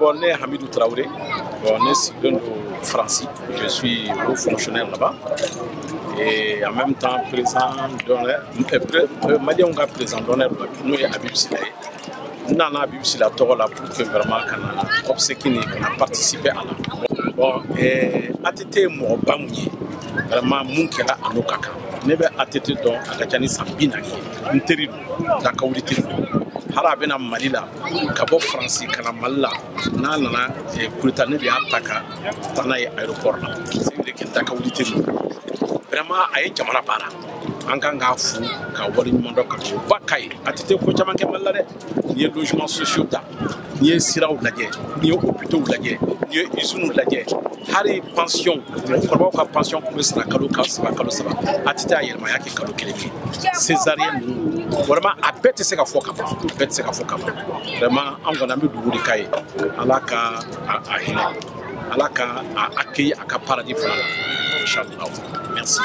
Bon, ne ye Hamidou Traoré. Bon, ne sigilen don Faransi. Je suis haut fonctionnaire là-bas et en même temps président d'honneur, Maliyɛnw ka président d'honneur n'o ye Habib Sylla ye. N nana Habib Sylla tɔgɔ la pour que vraiment ka na obsèque nin ka na participer a la. Bon, ATT ye mɔgɔba mun ye, vraiment mun kɛra a n'o ka kan. Ne bɛ ATT dɔn a ka ca ni san 40 ye. N teri don, dakawuli teri don. Hali a bɛna Mali la, ka bɔ Faransi ka na Mali la, n'a nana Kurita, ne de y'a ta ka taa n'a ye aéroport la. C'est vrai que dakawuli teri don. Vraiment a ye jamana baara. An kan k'a fo ka waleɲuman dɔn ka ba k'a ye. ATT ko caman kɛ Mali la dɛ. N'i ye logements sociaux ta, n'i ye siraw lajɛ, n'i ye hôpitaux lajɛ, n'i ye usines lajɛ, hali pension, mɔgɔkɔrɔbaw ka pension tun bɛ sara kalo 3 kalo 3, ATT y'a yɛlɛma, a y'a kɛ kalo 1 ye. Césarienne ninnu, vraiment a bɛɛ tɛ se ka fɔ ka ban, bɛɛ tɛ se ka fɔ ka ban. Vraiment an kɔni an bɛ dugawu de k'a ye, Ala ka a hinɛ, Ala ka a accueillir a ka paradis fana la, inchallah. Merci.